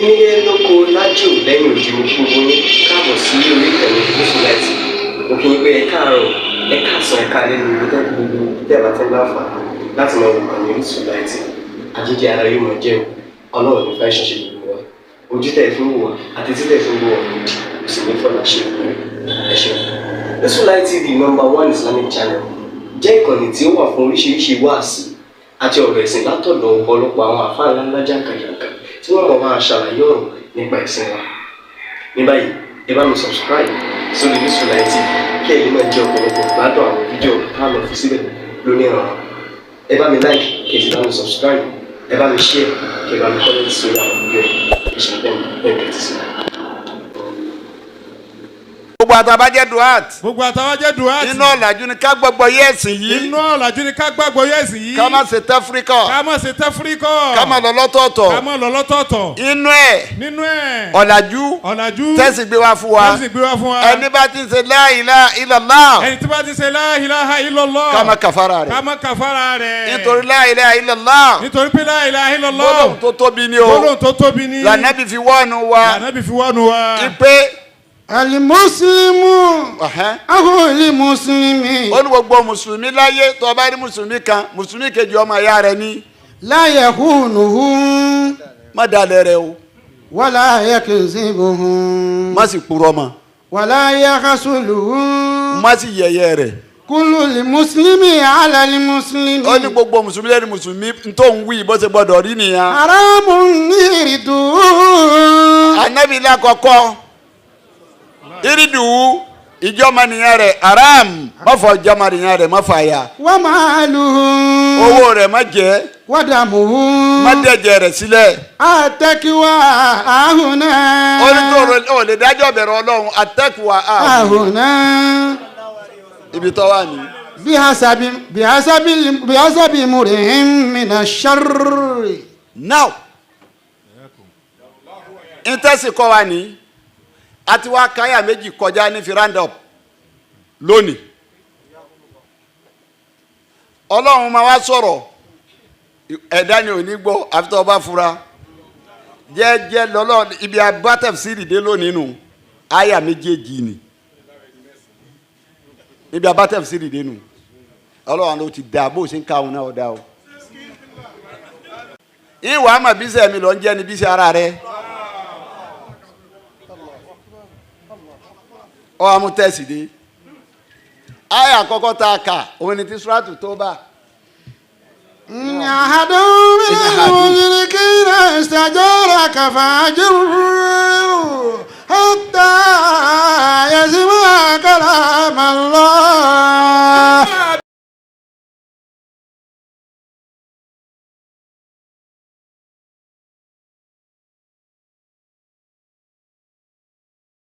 Nílé lóko lájò lẹ́yìn odi, mo kí gbogbo yín káàbọ̀ sí orí ìkànnì Gúúsù Láìtì. Mo kí yín pé ẹ káàárọ̀, ẹ káàsán, ẹ káalẹ́ ní ibi tẹ́ gbogbo tẹ́ bá tẹ́ láǹfààní láti máa wò kàn ní Orísun Láìtì. Àjíjẹ ara yóò máa jẹun. Ọlọ́run ní fẹ́ ṣẹṣẹ gbogbo wa. Ojú tẹ́ fi ń wò wá àti tí tẹ́ fi ń wò wá òdì kò sì ní fọlá ṣe ìpínlẹ̀. Ẹ ṣeun. Orísun Light TV, number one Islamic channel, jẹ́ ìkànnì tí ó wà fún oríṣiríṣi wáàsí àti ọ̀rọ̀ ẹ̀sìn látọ̀dọ̀ ọ̀pọ̀lọpọ̀ àwọn àfáà ńláńlá jàǹkàjàǹkà tí wọ́n mọ̀ máa ṣàlàyé ọ̀rọ̀ nípa ẹ̀sìn wa. Ní báyìí, ẹ bá mi subscribe sórí Orísun Light TV kí ẹ lè máa jẹ ọ̀pọ̀lọpọ̀ gbádùn àwọn fídíò tá a lọ fi síbẹ̀ lónìí ọ̀rọ̀. Ẹ bá mi like, kí ẹ sì bá mi subscribe, ẹ bá mi share, kí ẹ bá mi comment sórí àwọn fídíò yìí. Ẹ ṣe bẹ́ẹ̀ bẹ́ẹ̀ tẹ́tí sí i. Gbogbo àtàbàjẹ́ duat. Gbogbo àtàwọn jẹ́ duwati. Inú ọ̀làjú ni ká gbọ́gbọ́ yẹ́sìn yìí. Inú ọ̀làjú ni ká gbàgbọ́ yẹ́sìn yìí. Ká má ṣe tẹ́fíríkọ̀. Ká má ṣe tẹ́fíríkọ̀. Ká má lọ lọ́tọ̀ọ̀tọ̀. Ká má lọ lọ́tọ̀ọ̀tọ̀. Inú ẹ̀, nínú ẹ̀, ọ̀làjú ọ̀làjú tẹ́sí gbé wá fún wa. Tẹ́sí gbé wá fún wa. Ẹni bá ti ń ṣe la ilaha illallah, ẹni tí bá ti ṣe la ilaha illallah, ká má kàfàrà ká rẹ̀. má kàfàrà rẹ̀. Nítorí la ilaha illallah, nítorí pé la ilaha illallah, gbólóhùn tó tóbi ni o. Gbólóhùn tó tóbi ni. Lànàbí fi wọ́ọ̀nù wa. Lànàbí fi wọ́nu wa. Ipe المسلم أخو المسلم. Ó ní gbogbo mùsùlùmí láyé, tó bá rí mùsùlùmí kan, mùsùlùmí kejì, ọmọ ìyá rẹ̀ ní. لا يخونه. Má dalẹ̀ rẹ̀ o. ولا يكذبه. Má sì purọ́ mọ́. ولا يخذله. Má sì yẹ̀yẹ́ rẹ̀. كل المسلم على المسلم. Ó ní gbogbo mùsùlùmí lẹ́nu mùsùlùmí tó ń wí bó ṣe gbọ́dọ̀ rí nìyẹn. حرام عرضه. Anabi lákọ̀ọ́kọ́ iridu ìjọmọnìyàn rẹ̀ haram, má fọ ìjọmọnìyàn rẹ̀, má fà ya. وماله. Owó rẹ̀ má jẹ́. ودمه. Má dẹ̀jẹ̀ rẹ̀ sílẹ̀. التقوى هاهنا. Ó ní tó o lè dájọ́ bẹ̀rẹ̀ Ọlọ́run àtẹ́kùwà á هاهنا. ibi tó wà ní. بحسب امرئ من الشر. Now, ìtẹ̀sí kọ́ wa ní a ti wá káyà méjì kọjá ní fi round up lónìí. Ọlọ́run máa wá sọ̀rọ̀, ẹ̀dá ni ò ní gbọ́ àfi tó o bá fura jẹ́jẹ́ lọ́lọ́. Ibi abátẹ̀síìrì dé lónìí nù, àyà méjèèjì ni ibi abátẹ̀síìrì dé nù. Ọlọ́run ló ti dà bó o ṣe ń ká òun náà ọ̀dà o. Ìwà àmà bísẹ̀ mi lọ ń jẹ́ ni bísẹ̀ ara rẹ. Ọ amú tẹ̀sí dé. Àyà àkọ́kọ́ tá a kà òun ni ti Suratu Tóbà. إن أحد من المشركين استجارك فأجره.